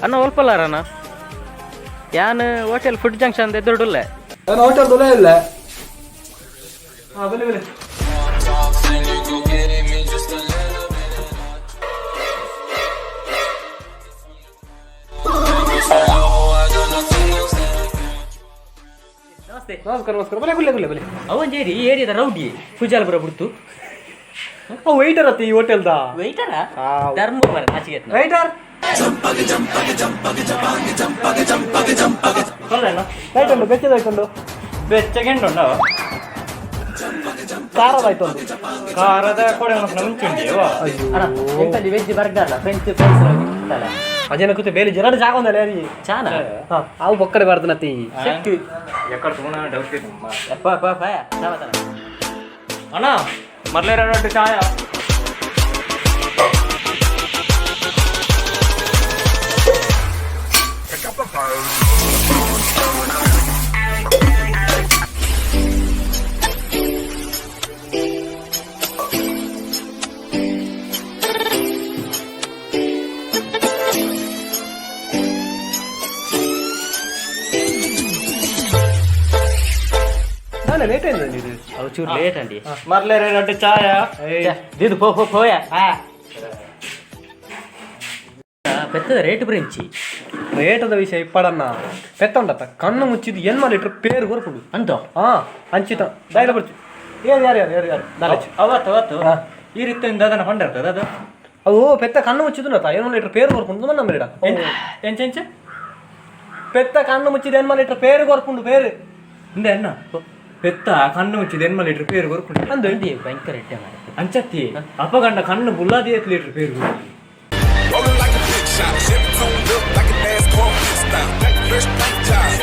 ಅಣ್ಣ ಒಲ್ಪಲ್ಲಾರಣ್ಣ ಯಾನ್ hotel food junction ಎದುರುಡುಲ್ಲೆ. ನಾನು ಹೋಟೆಲ್ ದೊಲೆ ಇಲ್ಲ. ಹಾ, ಬನ್ನಿ ಬನ್ನಿ. ನಮಸ್ತೆ. ನಮಸ್ಕಾರ ನಮಸ್ಕಾರ, ಬನ್ನಿ ಬನ್ನಿ ಬನ್ನಿ ಬನ್ನಿ. ಅವಂಜೇರಿ ಈ ಏರಿಯಾದ ರೌಡಿ ಪೂಜಾಲ್ಪುರ ಬಿಡ್ತು. ಅವು ವೆಯ್ಟರ್ ಅತ್ತ ಈ ಹೋಟೆಲ್ದ. ವೈಟರ? ಆ. ಧರ್ಮ ಬರ ಆಚೆಗೆ. ವೆಯ್ಟರ್. ರೈಟ್ ಉಂಟು, ಬೆಚ್ಚದ ಆಯ್ತುಂಡು. ಬೆಚ್ಚಗೆಂಡು. ಖಾರದ ಆಯ್ತು. ಖಾರದ ಕೊಡೆ ಮುಂಚುಂಡಿ. ಅಣ್ಣ, ಎಂತಲ್ಲಿ veg burger, French fries? ಅಜನ ಕೂತೆ ಬೇಲಿ ಜರಡು ಜಾಗ ಒಂದಲ್ಲ ಯಾರಿ. ಚಾನ. ಹಾ, ಅವು ಬೊಕ್ಕಡೆ ಬಾರ್ದು ನತ್ತಿ. ಎಕ್ಕಡ ತೂನ ಡೌಟ್. ಅಪ್ಪ ಅಪ್ಪ ಅಪ್ಪ ಸಾವತಾನ. ಅಣ್ಣ, ಮರ್ಲೇರ ಚಾಯ. ನಾನು ಲೇಟ್ ಆಯ್ತು ಇದು. ಅವು ಚೂರು ಲೇಟ್ ಅಂಡಿ. ಮರ್ಲೇರ ಚಾಯ. ದಿದು ಪೋ ಪೋ ಪೋಯ. ಪೆತ್ತದ ರೇಟ್ ಬ್ರಿಂಚಿ. ರೇಟದ ವಿಷಯ ಇಪ್ಪಡನ್ನ, ಪೆತ್ತ ಉಂಡತ್ತ ಕಣ್ಣು ಮುಚ್ಚಿದ್ದು ಎನ್ಮ ಲೀಟರ್ ಪೇರು ಕೊರ್ಪುಂಡು. ಅಂತ. ಹಾ, ಅಂಚಿತ ದಾಯಿಲ ಬರ್ಚು. ಯಾರು ಯಾರು ಯಾರು ಯಾರು ಯಾರು ದಾಲಚ್. ಅವತ್ತು ಅವತ್ತು. ಹಾ. ಈ ರೀತಿಯಿಂದ ಅದನ್ನ ಹೊಂಡಿರ್ತದೆ ಅದು. ಅವು ಪೆತ್ತ ಕಣ್ಣು ಮುಚ್ಚಿದ್ದು ಎನ್ಮ ಲೀಟರ್ ಪೇರು ಕೊರ್ಪುಂಡು ನಮ್ಮ ರೇಡ. ಎಂಚ ಎಂಚ? ಪೆತ್ತ ಕಣ್ಣು ಮುಚ್ಚಿದ ಎನ್ಮ ಲೀಟರ್ ಪೇರು ಕೊರ್ಪುಂಡು, ಪೇರು. ಇಂದ ಎನ್ನ ಪೆತ್ತ ಕಣ್ಣು ಮುಚ್ಚಿದ ಎನ್ಮ ಲೀಟರ್ ಪೇರು ಕೊರ್ಪುಂಡು. ಅಂದು. ಅಂದಿ, ಭಯಂಕರ ಇಟ್ಟೆ ಮಾರೆ. ಅಂಚತ್ತಿ ಅಪಗಂಡ ಕಣ್ಣು ಬುಲ್ಲಾದಿ ಎತ್ ಲೀಟರ್ ಪೇರು. Rolling like a big shot, Chevy tuned up like a NASCAR pit stop. Fresh paint job,